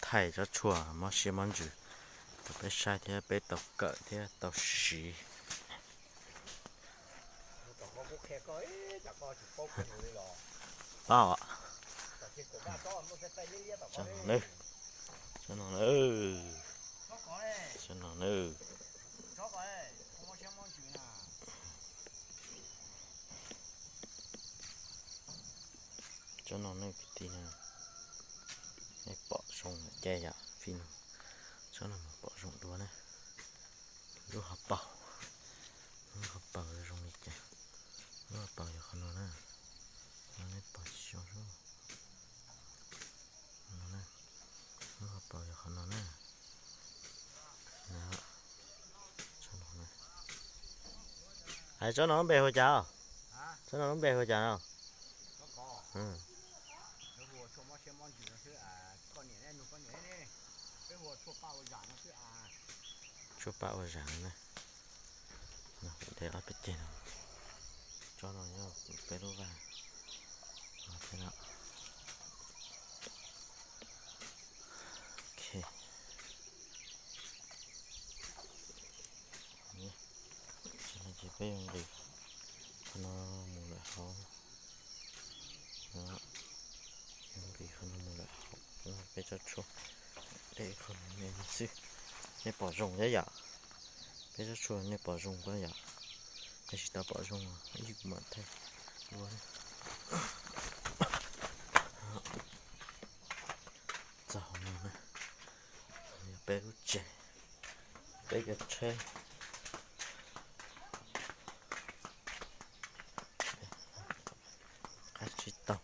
Thaij tsob tshuaj mob siab mob ntsws rau peb saib thiab peb tau kawm thiab tau siv. Paub, tsob no na, tsob no na, tsob no na. Tsob no ne kwv tij, nej pom zoo lawm ces yom, fij no, tsob no mas pom zoo dua na. Lub hauv paus, lub hauv paus zoo li cas? Lub hauv paus yog qhov no na, nej pom tsis zoo. Lub hauv paus yog qhov no na. Hais tsob no lub npe hu cas? Tsob no lub npe hu cas no? Tshuaj paj ua zam na. De ob peb ceg no. Tsob no yog peb lub vaj no thiab no. Ces peb yuav nqis qhov no mus lawm hauv. Yuav nqis qhov no mus lawm hauv, peb tsob tshuaj de qhov no xwb. Nej pom zoo thiab yom? Peb tsob tshuaj nej pom zoo thiab yom? Yog tsis tau pom zoo ib yam mam thaij dua. Txog hauv no na, yog peb lub tsev, peb cov tsheb. Qab tsis tau.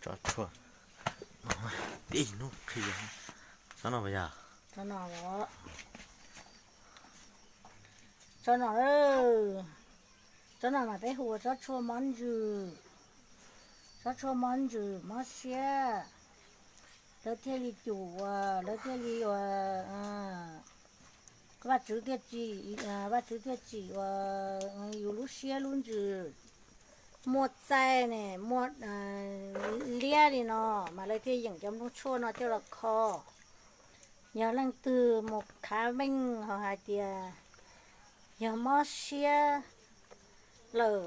Tsob tshuaj, tib hnub qhia. Tsob no puas yog? Tsob no, tsob no mas peb hu ua tsob tshuaj mob ntsws. Tsob tshuaj mob ntsws mob siab, lawv thiaj li cum uas lawv thiaj li uas Vajtswv thiaj tsim, Vajtswv thiaj tsim uas yus lub siab lub ntsws muaj txaij ne, muaj liab li no, mas lawv thiaj yeem cov nplooj tshuaj no coj los kho. Yog leej twg mus khav veej ho hais tias yog mob siab lawm,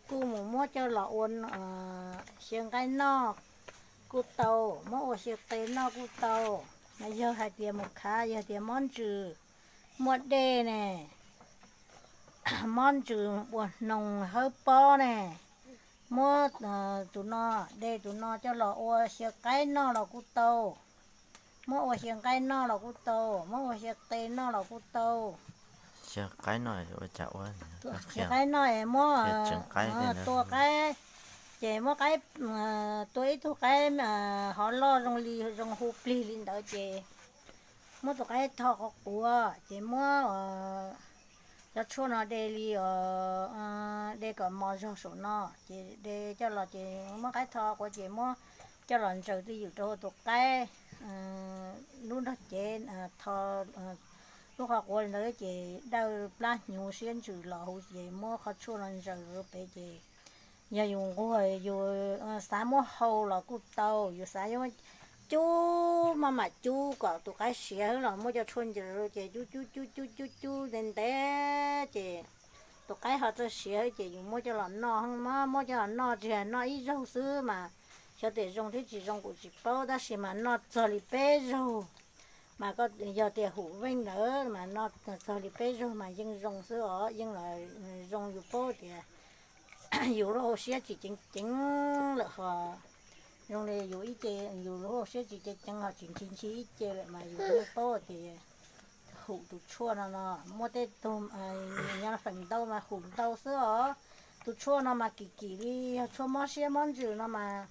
kuj mus muab coj los ua xyaw nqaij noj kuj tau, muab ua xyaw qe noj kuj tau. Mas yog hais tias mus khav, yog tias mob ntsws, muaj dej ne, mob ntsws ua hnoos hawb pob ne, muab tus no, de tus no coj los ua xyaw qaib noj los kuj tau. Muab ua xyaw nqaij noj los kuj tau, muab ua xyaw qe noj los kuj tau. Xyaw qaib noj es ua cas ua? Xyaw qaib noj es muab tua qaib, ces muab qaib, tua ib tug qaib hov loj zoo li, zoo hu plig li ntawd ces muab tus qaib tho qhov quav ces muab cov tshuaj no de li, de kom mos zog saum no ces de coj los ces muab qaib tho quav ces muab coj los ntsaws twj ywm rau tus qaib. Lub nrog cev tho lub qhov quav li ntawd ces dawj plab hnyuv siab ntsws los huv ces muab qhov tshuaj no ntsaws rau pem ces yog yus nquag yus xav muab hau los kuj tau, yus xav yuav cub maj mam cub kom tus qaib siav xwb los muab cov tshuaj ntsaws rau ces cub cub cub cub cub cub ntev ntev ces tus qaib ho txawj siav xwb ces yus muab coj los noj. Muab coj los noj tsis hais noj ib zaug xwb mas xyov tias zoo thiab tsis zoo kuv tsis paub, tab sis mas noj txog li peb zaug. Mas koj yog tias hum veej ntawd mas noj txog li peb zaug mas yeej zoo xwb os, yeej zoo. Yus paub tias yus lub hauv siab tsis ceev ceev lawm ho zoo li yus ib ce, yus lub hauv siab tsis ceev ceev ho tsis nchi nchi ib ce lawm mas yus yeej paub tias hum tus tshuaj no no. Muaj tej tug nyob feem ntau mas hum ntau xwb os. Tus tshuaj no mas kim kim li yog tshuaj mob siab mob ntsws no mas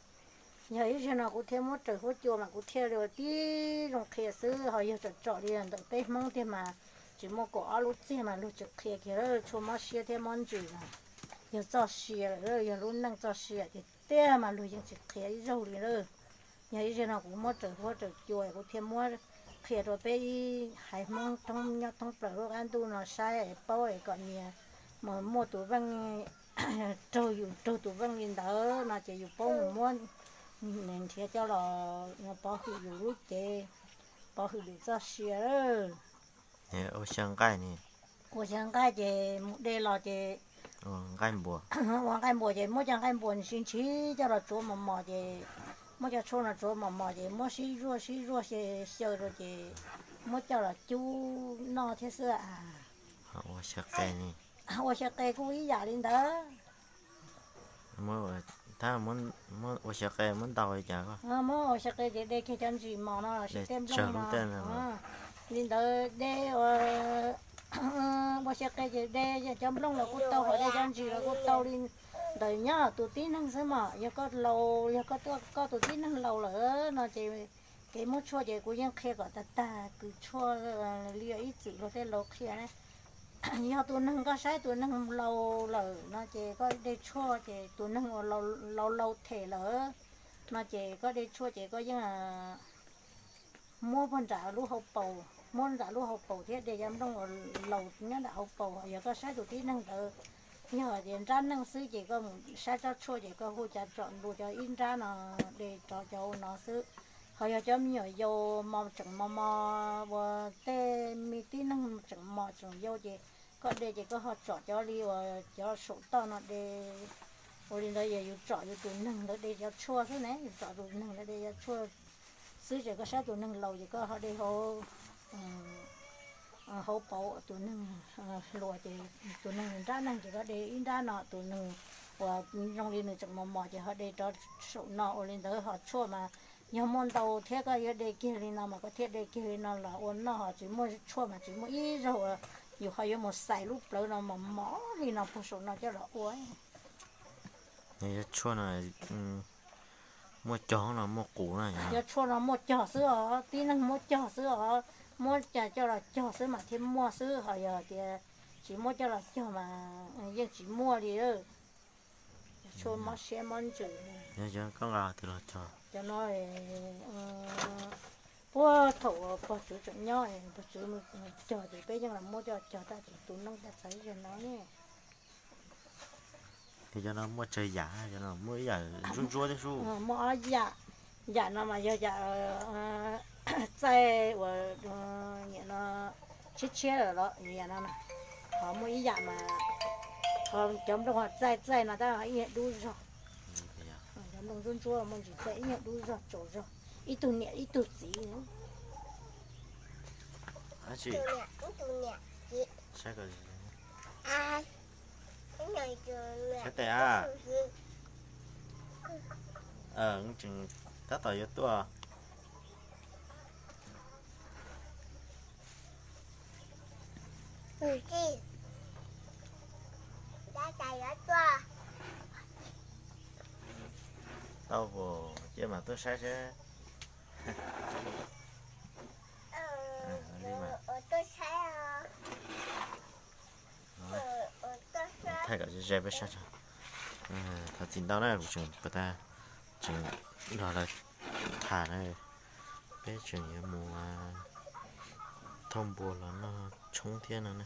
yog ib zaug no kuv thiaj muab raws huab cua mas kuv thiaj li tib zoo qhia xwb, ho yog tsom tsom li ntawm peb Hmoob tiag mas tsis muaj kaum ob lub txiag mas luag tsis qhia kiag. Tshuaj mob siab thiab mob ntsws mas yog txoj sia lawm, yog lub neej txoj sia tiag tiag mas luag yeej tsis qhia ib zaug li lawm. Yog ib zaug no kuv muab raws huab raws cua kuv thiaj muab qhia rau peb ib haiv Hmoob thoob nyob thoob plaws lub qab ntuj no saib es paub es kom nyias mus muaj tus veej raug yus raug tus veej li ntawd no ces yus paub mus muab nrhiav coj los pov hwm yus lub cev, pov hwm yus txoj sia. Ua xyaw nqaij ni. Ua xyaw nqaij ces mus de los ces nqaij npua, ua nqaij npua ces muab cov nqaij npua ntshiv ntshiv coj los tsuav mos mos ces muab cov tshuaj no tsuav mos mos ces muab sib zuaj sib zuaj xyaw rau ces muab coj los cub noj thiab xwb. Ua xyaw qe kuj ib yam li ntawd. Ua xyaw qe muab ntaus li cas? Muab ua xyaw qe ces de kiag cov ntsis mos no los sis tej nplooj no li ntawd de. Ua xyaw qe ces de cov nplooj los kuj tau, hos de cov ntsis los kuj tau li ntawd. Nyob tus tib neeg xwb mas yog koj laus, yog koj tus tib neeg laus lawm no ces kev muab tshuaj ces kuv yeej qhia kom tag tag kws tshuaj li ib txwm luag tej laus qhia ne. Yog tus neeg koj saib tus neeg laus lawm no ces koj de tshuaj ces tus neeg uas laus laus them lawm no ces koj de tshuaj ces koj yeej muab puag nram lub hauv paus, muab nram lub hauv paus thiab de cov nplooj uas laus nyob nram hauv paus. Yog koj saib tus tib neeg ntawd yog tias nrab neej xwb ces koj mus saib tsob tshuaj ces koj hu cav tsom ntua cov ib nrab no de rov cov no xwb. Ho yog cov me nyuam yaus mos tseem mos mos uas tej me tib neeg tseem mos tseem yau ces koj de ces koj ho tsom cov li uas cov saum toj no de. Ua li ntawd yog yus tsom yus tus neeg ntawd de cov tshuaj xwb ne, yus tsom tus neeg ntawd de cov tshuaj xwb ces koj saib tus neeg laus ces koj ho de hauv hauv paus, tus neeg hluas ces tus neeg nrab neeg ces koj de ib nrab no, tus neeg uas zoo li nws tseem mos mos ces ho de rov saum no. Ua li ntawd ho tshuaj mas yog muaj ntau thiab koj yuav de kiag li no mas koj thiaj de kiag li no los ua noj, ho tsis muaj tshuaj mas tsis muaj ib zaug uas yus ho yuav mus xais lub plawv no mos mos li no puag saum no coj los ua. Yog tshuaj no muaj cog no muaj qus na? Yog tshuaj no muaj cog xwb os, tib neeg muab cog xwb os, muab coj los cog xwb mas thiaj muaj xwb, ho yog tias tsis muab coj los cog mas yeej tsis muaj li. Tshuaj mob siab mob ntsws. Yog koj nqa twg los cog? Cov no puag thaum pog txwv tseem nyob, pog txwv cog ces peb yeej los muab coj cog tag tus noob tag txhais zog no ne. Cov no muaj tsawg yam? Cov no muaj ib yam ntsuab ntsuab thiab sub. Muaj ob yam. Yam no mas yog yam txaij uas niam no tshiab tshiab lawm los yam no, ho muaj ib yam mas ho cov nplooj ho txaij txaij no tab ib yam dub zog. Cov nplooj ntsuab ntsuab muaj ntsis txaij ib yam dub zog tsaus zog, ib tug niam ib tug txiv. Saib tes a, tseem tab tom yuav tuaj. Tau, cia mam tuaj saib seb. Thaij kom ze ze peb saib. Thov txim ntau na, kuv tseem pas tas tseem nrog lawv tham na. Peb tseem yuav mus thauj npua los noj tshoob thiab no na.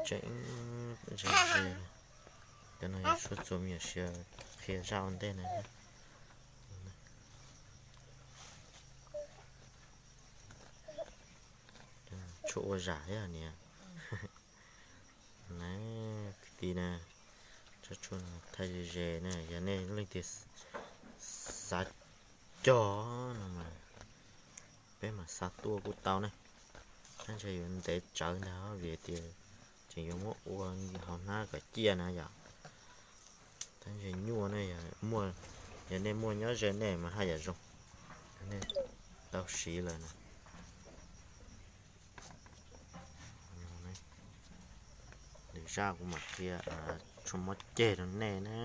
Tseem ze ze, cov no yog tshuaj txua me nyuam siav qhia zaj ua ntej na. Tshuaj ua zam thiab niam. Na, kwv tij na, tsob tshuaj no thaij ze ze na, yog nej leej twg xav cog no mas peb mam xav tuaj kuj tau ne. Tab ntshe yuav ntev tsawv ntag vim tias tseem yuav muab ua hauv hnab kom ciaj na yom. Tab ntshe nyuaj ne, yog nej muaj nyob ze nej mas haj yam zoo, nej tau siv lawm na. Lwm zaj kuv mam qhia tshuaj mob ceg rau nej na.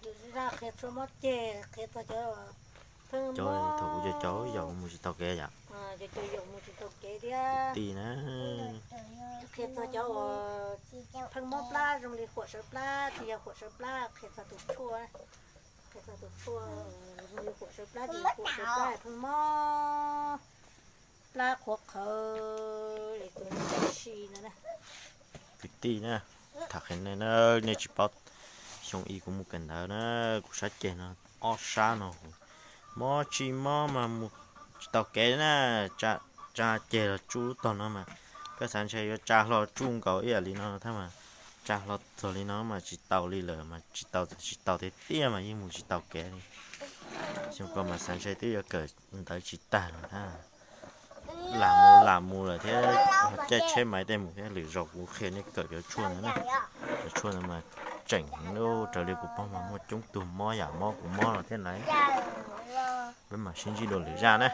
Lwm zaj qhia tshuaj mob ceg, qhia txog cov pheej mob, thaum kuv cov cov yaus mus tsis tau kev yom. Cov cov yaus mus tsis tau kev thiab. Kwv tij na, qhia txog cov uas pheej mob plab zoo li huam sawv plab, tsis yog huam sawv plab, qhia txog tus tshuaj. Tus tuaj, tus tuaj, tus tuaj pheej mob, plab qhuav qhawv li tus si no na. Kwv tij na, tham qhia nej na, nej tsis paub, xyoo ib kuv mus kawm ntawv na, kuv sab ceg no, ob sab no, mob tsis mob mas mus tsis tau kev na. Tsa ceg los tsuj tog no mas, koj xav ntshe yuav tsa hlo tsuj nkaus ib yam li no thiab mas, tsa hlo txog li no mas tsis tau li lawm mas, tsis tau tsis tau tiag tiag mas yeej mus tsis tau kev li. Xyoo ko mas xav ntshe twb yuav kawm ntawv tsis tag no thiab. Lam mus lam mus lawm thiab, caij tsheb mas tej mus thiab, lwm zaus kuv qhia nej kawm cov tshuaj ntawd na. Cov tshuaj ntawd mas tseem, raws li kuv paub mas muaj coob tug mob yam mob kuv mob no thiab na. Peb mam sib ntsib dua lwm zaj na.